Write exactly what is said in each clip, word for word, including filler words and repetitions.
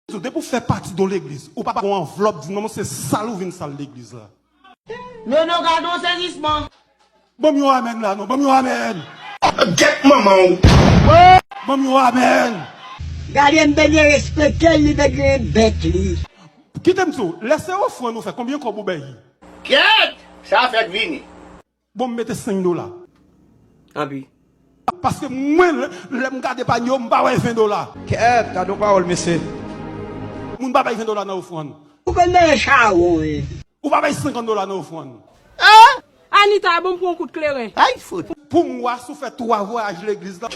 Depi w fè pati de yon legliz, ou pa gon anvlòp di non, se sal ou vin sal legliz la. Nono, gade yon sezisman. Ban m yon amèn la non, ban m yon amèn. Gèt manman w. Ban m yon amèn. Gade m te gen respekte l, li te gen bèt li. Kite m di w, lè se ofrann ou fè, konbyen kòb ou bay? Kèt! Sa fèk vini. Bon, m mete senk dola. Anpi. Paske mwen, lè, lè m gade panye yo, m pa wè ven dola. Kèt, gade yon pawòl, mesye. Moun pa bay ven dola nan ofrann. Ou konn nan chawon, wi. Ou pa bay senkant dola nan ofrann. Anita, bon, m pran yon kout kleren. Ay, fout. Pou mwa, si w fè twa vwayaj legliz la,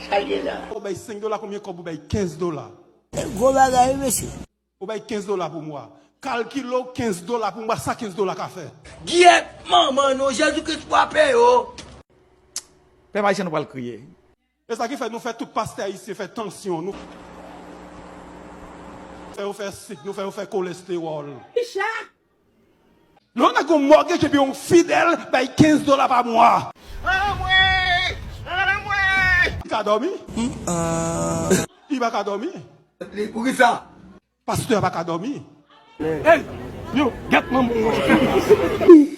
Sa l ye la. ou bay senk dola, konbyen kòb ou bay? Kenz dola. Gwo bagay, wi, mesye. Ou bay kenz dola pou mwa. Kalkile w kenz dola pou mwa, sa kenz dola ka fè. Gyèt manman nou, Jezi Kris frape yo. Pèp ayisyen nou pral kriye. E sa ki fè nou fè tout pastè ayisyen fè tansyon. Nou fè yo fè sik, nou fè yo fè kolestewòl. Picha! Lè yon nèg gon mortgage epi yon fidèl bay kenz dola pa mwa. Anmwe! Anmwe! Li ka dòmi? Li pa ka dòmi? Li, poukisa? Pastè a pa ka dòmi. Hey! Yo, gèt manman w.